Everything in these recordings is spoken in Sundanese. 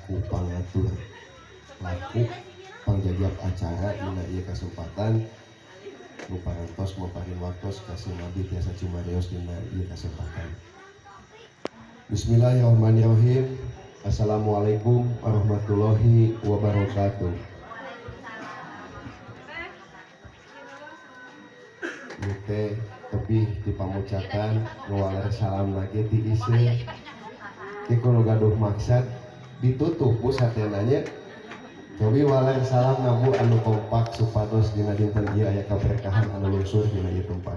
Salaku pangatur laku pangjajap acara dina ieu kasempatan nu parantos maparin waktos ka sim abdi tiasa cumarios dina ieu kasempatan. Bismillahirrahmanirrahim. Assalamualaikum warahmatullahi wabarakatuh. Ieu teh tebih di pamucatan ngawaler salam lagi ti iseun. Ki kudu gaduh maksad ditutup bu satenanya. Cobi waler salam nabu anu kompak supados dina dinten ieu aya kaberkahan anu lungsur dina ieu tempat.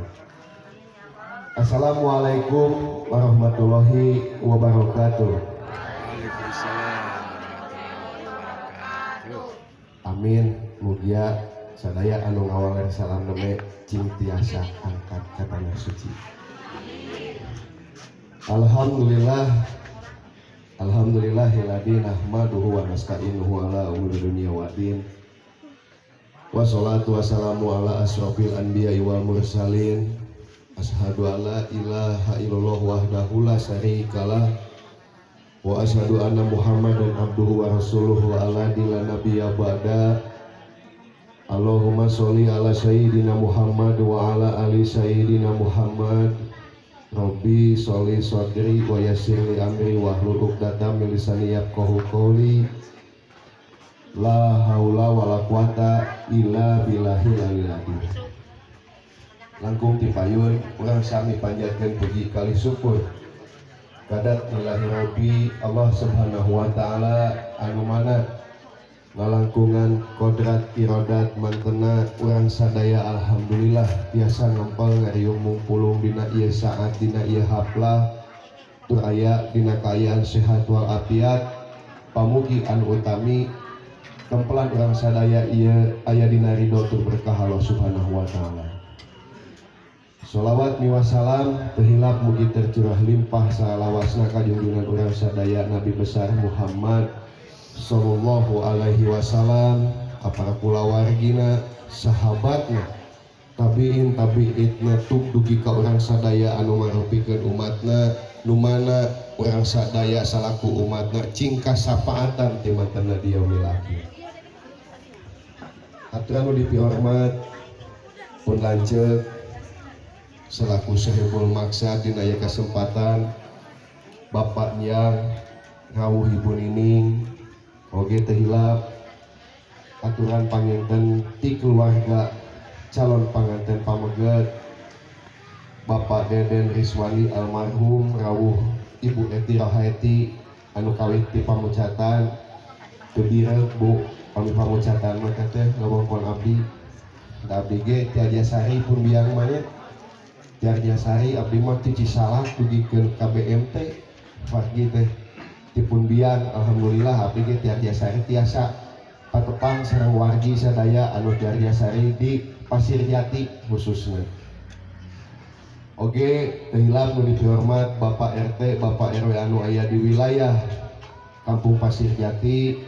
Assalamualaikum warahmatullahi wabarakatuh. Waalaikumsalam warahmatullahi wabarakatuh. Amin. Mugia sadaya anu ngawaler salam neme cing tiasa angkat ka tanah suci. Alhamdulillah. Alhamdulillahilladzi nahmaduhu wa nasta'inuhu ala umuri dunya waddin. Wassalatu wassalamu ala asrofil anbiya'i wal mursalin. Asyhadu alla ilaha illallah wahdahu la syarikalah wa asyhadu anna Muhammadan abduhu wa rasuluhu alladzi la nabiyya ba'da. Allahumma sholli ala sayyidina Muhammad wa ala ali sayyidina Muhammad. Rabbi sholli sadri wa yassir li amri wahlul 'uqdatam min lisani yafqahu qawli. La haula wala quwata illa billahil aliyil azim. Langkung ti payun urang sami panjatkeun puji kali syukur kadat lillahi rabbi Allah subhanahu wa ta'ala anu mana ngalangkungan kodrat irodat mantena urang sadaya alhamdulillah biasa ngempel ngariung mungpulung dina ieu saat dina ieu haplah tur aya dina kaayaan sehat wal afiat. Pamugi anu utami tempelan urang sadaya ieu aya dina ridho tur berkah Allah subhanahu wa ta'ala. Sholawat miwah salam teu hilap mugi tercurah limpah salawasna ka junjungan urang sadaya Nabi besar Muhammad sallallahu alaihi wasallam ka para kulawargina, sahabatna, tabiin tabiitna tuk dugi ka urang sadaya anu marupikeun umatna, nu mana urang sadaya salaku umatna cing kasapaatan ti mantenna di yaumil akhir. Aturan nu dipihormat pun lanceuk selaku sahibul maksad dina ieu kesempatan Bapak Nyang rawuh Ibu Nining oge teu hilap aturan panginten ti keluarga calon panganten pameget Bapak Deden Riswandi almarhum rawuh Ibu Eti Rohaeti anu kawit ti pamucatan teu bireuk Bu pami pamucatan mah teh ngawongkon abdi da abdi ge ti Arjasari pun biang mah nya. Ti Arjasari abdi mah ti Cisalak dugikeun ka BMT wargi teh tipun biang alhamdulillah abdi ge ti Arjasari tiasa patepang sareng wargi sadaya anu ti Arjasari di Pasir Jati khususnya. Oge teu hilap nu dihormat Bapak RT, Bapak RW anu aya di wilayah Kampung Pasir Jati,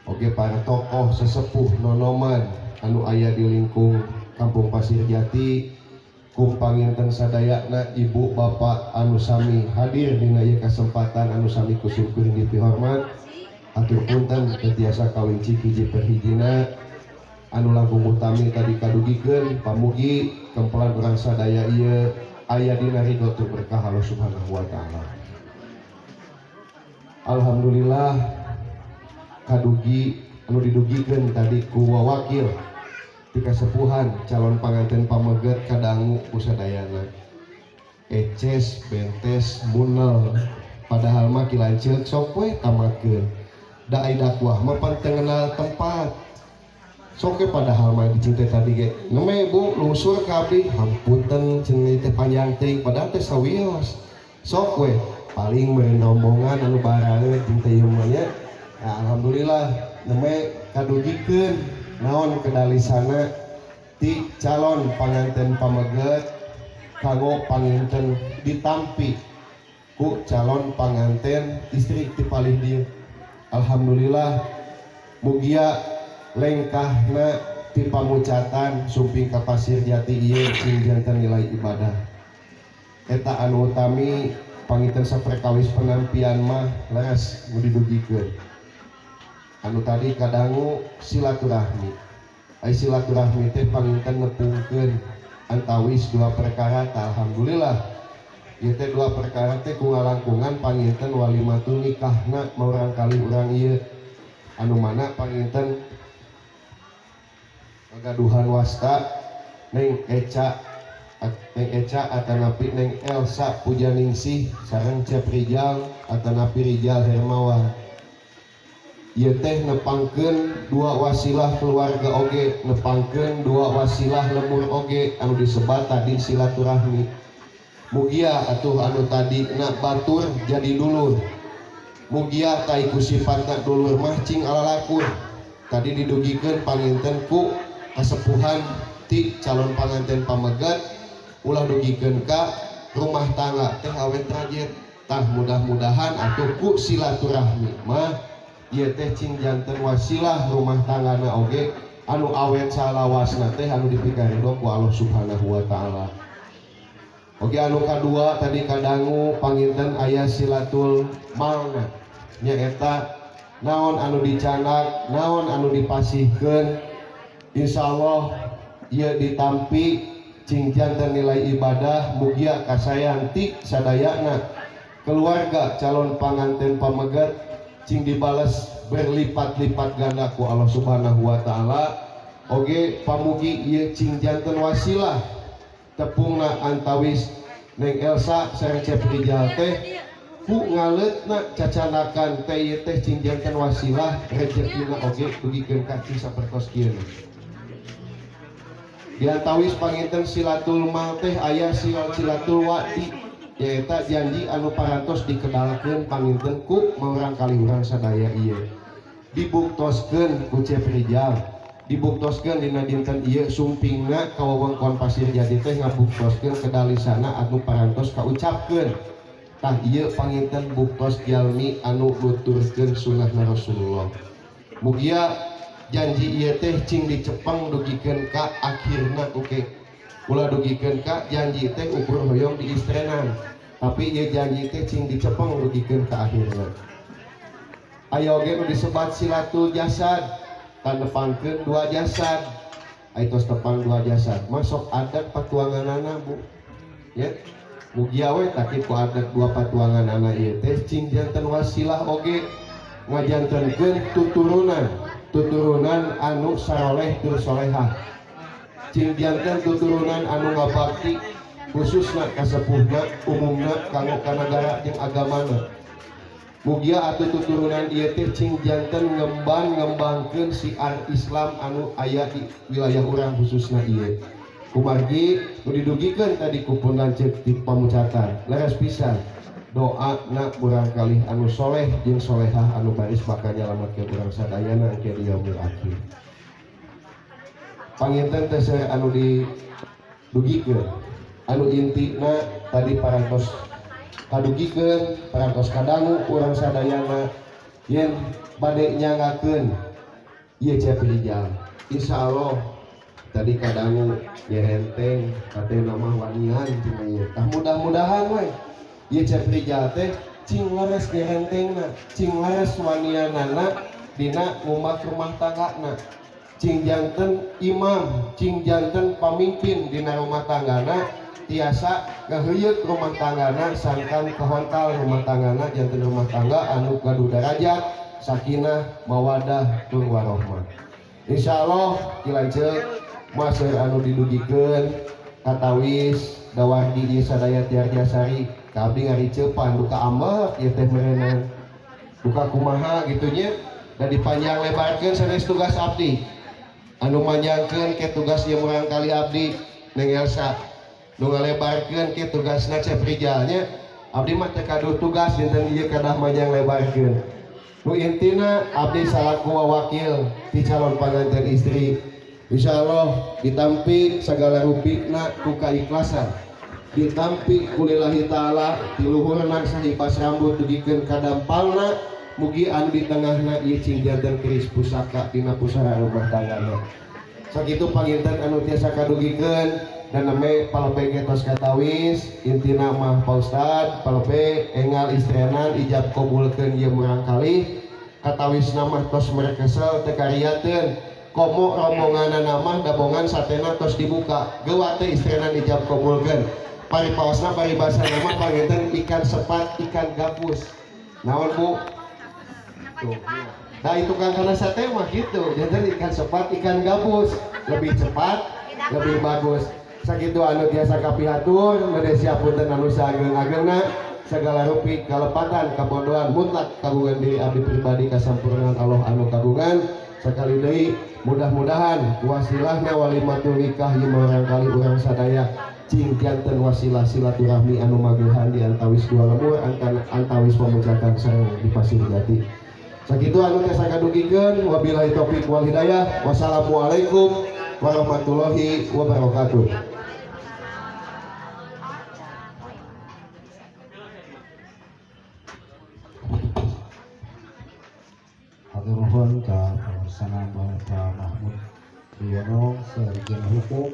oge para tokoh sesepuh nonoman anu aya di lingkung Kampung Pasir Jati, kum panginten sadayana ibu bapak anu sami hadir dina ieu kasempatan anu sami ku simkuring dipihormat. Hatur punten teu tiasa kawinci hiji per hijina anu langkung utami tadi kadugikeun pamugi kempelan urang sadaya ieu aya dina ridho tur berkah Allah subhanahu wa ta'ala. Alhamdulillah kadugi anu didugikeun tadi ku wawakil ti kasepuhan calon panganten pameget kadangu ku sadayana eces bentes munel padahal mah ki lanceuk sok we tamatkeun da ai dakwah mah pan teu ngenal tempat sok we padahal mah dicintai tadi ge neme Bu lungsur ka abdi hampunten cenah teh panjang teuing padahal teh sawios sok we paling meureun rombongan anu bareut jeung teh ieu mah nya. Nah, alhamdulillah neme kadugikeun naon kedalisana ti calon panganten pameget kanggo panginten ditampi ku calon panganten istri ti palih dieu. Alhamdulillah mugia lengkahna ti pamucatan sumping ka Pasir Jati ieu cing janten nilai ibadah. Eta anu utami panginten saperkawis penampian mah leres nu didugikeun. Anu tadi kadangu silaturahmi. Ai silaturahmi teh panginten nepungkeun antawis dua perkara. Tah, alhamdulillah ieu teh dua perkara teh ku ngalangkungan panginten walimatun nikahna murang kali urang ieu, anu mana panginten ngagaduhan wasta Neng Eca, Neng Eca atanapi Neng Elsa Pujaningsih sareng Cep Rijal atanapi Rijal Hermawan. Ieu teh nepangkeun dua wasilah keluarga oge, nepangkeun dua wasilah lembur oge, anu disebat tadi silaturahmi. Mugia atuh anu tadi nak batur jadi dulur. Mugia tai ku sifatna dulur mah cing alalakur. Tadi didugikeun panginten ku kasepuhan ti calon panganten pamegat, ulah dugikeun ka rumah tangga teh awet rajet. Tah, mudah-mudahan atuh ku silaturahmi mah ieu teh cing janten wasilah rumah tanggana oge anu awet salawasna teh, anu dipikaridho ku Allah Subhanahu wa Taala. Oke, anu kadua tadi kadangu panginten aya silatul malna, nyaeta naon anu dicandak, naon anu dipasihkeun, insyaallah ieu ditampi cing janten nilai ibadah. Mugia kasayanti sadayana keluarga calon panganten pamegat cing dibales berlipat-lipat ganda ku Allah Subhanahu wa Taala. Oge pamugi ieu cing janten wasilah tepungna antawis Neng Elsa sareng Cep Rijal teh ku ngaleutna cacanakan teh, ieu teh cing janten wasilah rezekina oge dugikeun ka cing sapertos kieu. Di antawis panginten silatul mal teh aya silatul wa'di, nyaeta janji anu parantos dikedalkeun panginten ku murang kali urang sadaya. Ieu dibuktoskeun ku Cep Rijal, dibuktoskeun dina dinten ieu sumpingna ka wewengkon Pasir Jati teh ngabuktoskeun kedalisana anu parantos kaucapkeun. Tah, ieu panginten buktos jalmi anu nuturkeun sunahna Rasulullah. Mugia janji ieu teh cing dicepeng dugikeun ka akhirna. Oke, ulah dugikeun ka janji teh ukur hoyong diistrenan, tapi ieu janji teh cing dicepeng dugikeun ka akhirna. Aya oge nu disebat silatul jasad, tanepangkeun dua jasad. Ai tos tepang dua jasad masuk adat patuanganana, Bu, ya. Mugia we taki ku adat dua patuanganana ieu teh cing janten wasilah oge ngajantenkeun tuturunan, tuturunan anu saroleh tur solehah, cing janten tuturunan anu ngabakti khususna kasepuhna, umumna kanggo kanagara jeung agamana. Mugia atuh tuturunan ieu teh cing janten ngemban ngembangkeun siar Islam anu aya di wilayah urang khususna ieu, kumargi nu didugikeun tadi ku pun lanceuk di pamucatan. Leres pisan doa na murang kalih anu soleh jeung solehah anu baris bakal nyalametkeun urang sadayana engke di yaumil akhir. Panginten teh seueur anu didugikeun, anu intina tadi parantos kadugikeun, parantos kadangu urang sadayana yen bade nyanggakeun ieu Cep Rijal. Insyaallah tadi kadangu nyerenteng katena mah wanian cenah ieu. Tah, mudah-mudahan we ieu Cep Rijal teh cing leres nyerentengna, cing leres wanianana dina ngumat rumah tanggana, cing janten imam, cing janten pamimpin dina rumah tanggana, tiasa ngaheuyeut rumah tanggana sangkan kahontal rumah tanggana, janten rumah tangga anu gaduh darajat sakinah, mawadah tur warohmah. Insyaallah dilanceuk masa anu didugikeun katawis dawardi ieu sadaya tiar tiasari ka abdi ngaricepan duka ambek ieu teh meureunan duka kumaha gitu nya, dan dipanjang lebarkeun sanes tugas abdi. Anu manjangkeun ke tugas ieu murang kali abdi Neng Elsa, nu ngalebarkeun ke tugasna Cep Rijalnya. Abdi mah teu kaduh tugas dinten ieu kadah manjang lebarkeun. Nu intina abdi salaku wakil ti calon panganten istri, insyaallah ditampi segala rupina ku kaikhlasan, ditampi ku lillahi ta'ala, ti luhurna sahibas rambut dugikeun ka dampalna. Mugi anu di tengahna ieu cing janten keris pusaka dina pusara rumah tanggana. Sakitu panginten anu tiasa kadugikeun dan name palebe ge tos katawis. Intina mah, Pak Ustad, palebe enggal istrenan ijab kabulkeun ieu murang kali. Katawisna mah tos merekesel teu kariateun. Komo rombonganana mah dabongan satena tos dibuka. Geuwat teh istrina dijab kabulkeun. Paripaosna paribasana mah panginten ikan sepat ikan gabus. Naon, Bu? Tuh. Nah, itu kan karena sate mah gitu. Jadi ikan sepat ikan gabus, lebih cepat, lebih bagus. Sakitu anu tiasa kapihatur, Malaysia punten anu saageng-agengna, segala rupi kalepatan kabondoan mutlak kagungan diri abdi pribadi, kasampurnaan Allah anu kagungan. Sekali deui, mudah-mudahan wasilahna walimatul nikah ieu murangkalih urang sadaya cing janten wasilah silaturahmi anu magehan di antawis dua lembur, antawis Pamujakan sareng di Pasir Jati. Sakitu anu tiasa kadugikeun, wabillahi taufik wal hidayah, wassalamualaikum warahmatullahi wabarakatuh. Hatur nuhun ka pangersana Bapak Mahmud Priyono, Sarjana Hukum.